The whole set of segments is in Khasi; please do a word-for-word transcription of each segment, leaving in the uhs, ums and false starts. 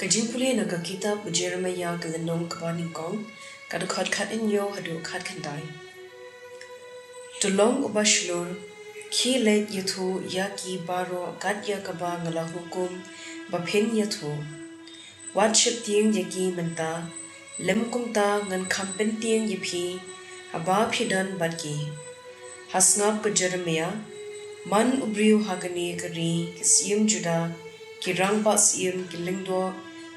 Ka jingpule na ka kitab u Jeremiah ka lynnong kaba nyngkong, ka dkhot khathynñiew haduh khatkhyndai. To long uba shlur, khie leit ïathuh ïa ki baroh kat ïa kaba nga la hukum ba phin ïathuh. Wat sheptieng ïa ki mynta, lym kumta ngan kham pyntieng ïa phi haba phi don bad ki. Ha sngap ko Jeremiah, man u briew ha kane ka ri, ki syiem Judah, ki rangbah syiem, ki lyngdoh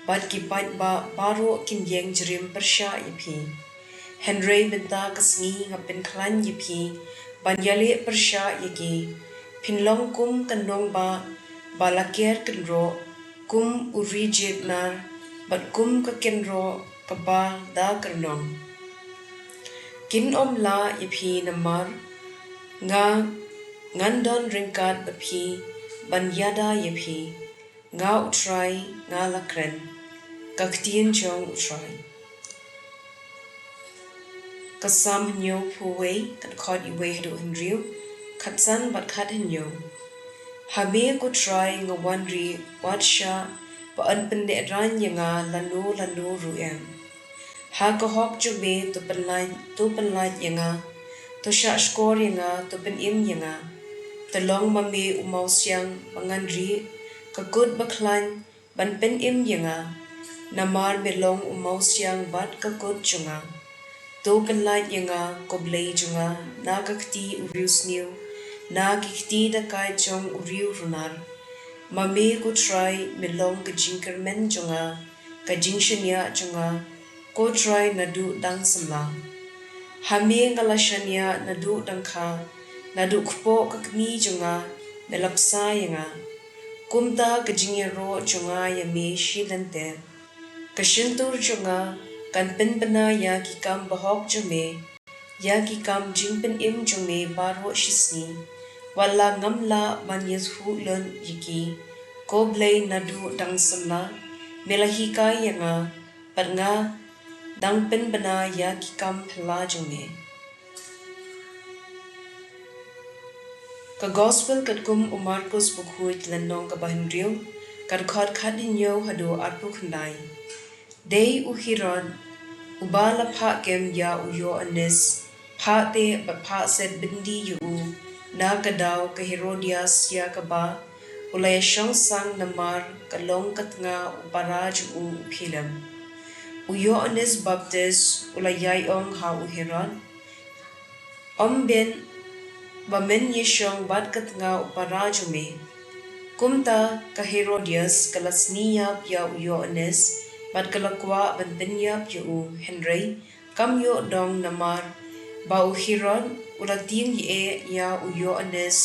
bad ki paidbah baroh kin ïeng jriem pyrshah ïa phi. Hynrei mynta ka sngi nga pynkhlaiñ ïa phi ban ïaleh pyrshah ïa ki. Phin long kum ka nongbah ba la ker kynroh, kum u ri jied nar, bad kum ka kynroh kaba da kyrnong. Kin ym lah ïa phi namar nga ngan don ryngkat bad phi ban ïada ïa phi. Nga U Trai nga la kren, ka ktien jong U Trai. Ka Salm hynñiewphew wei, ka dkhot wei haduh hynriew, khatsan bad khathynñiew. Ha me ko Trai nga wan rieh, wat shah ba yn pynlehraiñ ïa nga lano lano ruh em. Ha ka hok jong me to pynlait, to pynlait ïa nga, to shahshkor ïa nga, to pynim ïa nga. To long ma me u mawsiang ba ngan rieh, ka kut ba khlaiñ ban pynim ïa nga. Namar me long u mawsiang bad ka kut jong nga. To pynlait ïa nga ko Blei jong nga na ka kti u riewsniew, na ki kti da kai jong u riewrunar. Ma me ko Trai me long ka jingkyrmen jong nga, ka jingshaniah jong nga, ko Trai naduh dang samla. Ha me nga la shaniah naduh dang kha, naduh kpoh ka kmie jong nga me la bsa ïa nga. Kumta ka jingïaroh jong nga ïa me shi lynter. Ka shyntur jong nga kan pynbna ïa ki kam bahok jong me, ïa ki kam jingpynim jong me baroh shisngi. Wat la ngam lah ban ïathuh lut ïa ki, ko Blei naduh dang samla me la hikai ïa nga, bad nga dang pynbna ïa ki kam phylla jong me. Ka Gospel katkum u Markus bakhuid, lynnong kaba hynriew, ka dkhot khathynñiew haduh arphew khyndai. Dei u Herod uba la phah kem ïa u Ïoannis, phah teh bad phah set byndi ïa u, na ka daw ka Herodias ïa kaba u la ïashong sang namar ka long ka tnga u para jong u u Philip. U Ïoannis Baptis u la ïai ong ha u Herod, ym bit ba men ïashong bad ka tnga u para jong me. Kumta ka Herodias ka la sni ïap ïa u Ïoannis bad ka la kwah ban pynïap ïa u, hynrei kam ïoh dong namar ba u Herod u la tieng ïa u Ïoannis,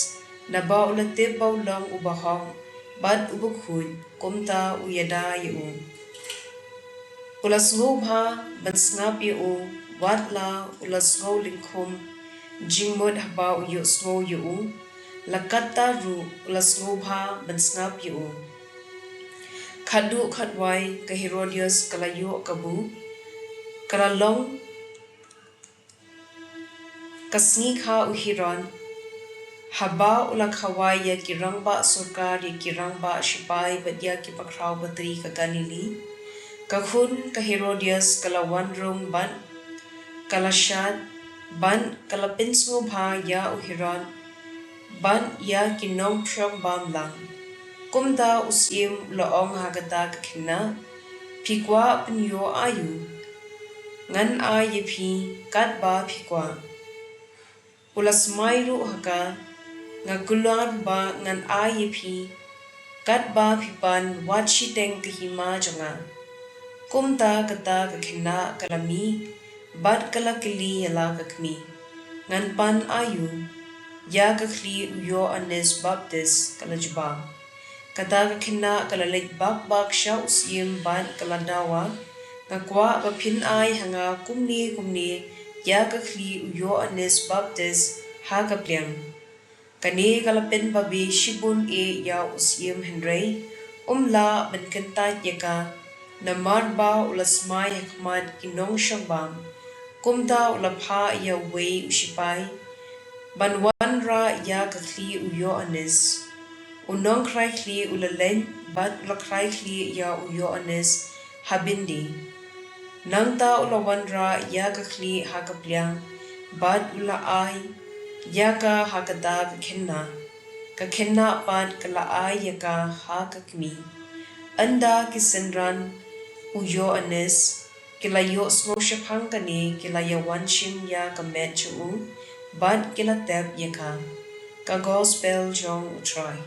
naba u la tip ba u long u bahok bad u bakhuid, kumta u ïada ïa u. U la sngewbha ban sngap ïa u, wat la u la sngew lyngkhum jingmut haba u ïohsngew ïa u, la katta ruh u la sngewbha ban sngap ïa u. Khatduh khatwai ka Herodias ka la ïoh kabu, ka la long ka sngi kha u Herod, haba u la khawai ïa ki rangbah sorkar, ïa ki rangbah shipai bad ïa ki bakhraw batri ka Galili. Ka khun ka Herodias ka la wan rung bad ka la shad bad ka la pynsngewbha ïa u Herod bad ïa ki nongpynshong bam lang. Kumta u syiem u la ong ha kata ka khynnah, phi kwah pynïoh aïu? Ngan ai ïa phi katba phi kwah. U la smai ruh ha ka, nga kular ba ngan ai ïa phi katba phi pan, wat shiteng ka hima jong nga. Kumta kata ka khynnah ka la mih bad ka la kylli ïa la ka kmie, ngan pan aïu? Ïa ka khlieh u Ïoannis Baptis, ka la jubab. Kata ka khynnah ka la leit bak bak sha u syiem bad ka la dawa, nga kwah ba phin ai ha nga kumne kumne ïa ka khlieh u Ïoannis Baptis ha ka pliang. Kane ka la pynbabe shibun eh ïa u syiem, hynrei um lah ban kyntait ïa ka, namar ba u la smai ha khmat ki nongshong bam. Kumta u la phah ïa uwei u shipai ban wanrah ïa ka khlieh u Ïoannis. U U nongkhrai khlieh u la leit, bad u la khrai khlieh ïa u Ïoannis ha byndi. Nangta u la wanrah ïa ka khlieh ha ka pliang, bad u la ai ïa ka ha kata ka khynnah, ka khynnah pat ka la ai ïa ka ha ka kmie. Ynda ki synran u Ïoannis ki la ïohsngew shaphang kane, ki la ïawan shim ïa ka met jong u, bad ki la tep ïa ka. Ka Gospel jong U Trai.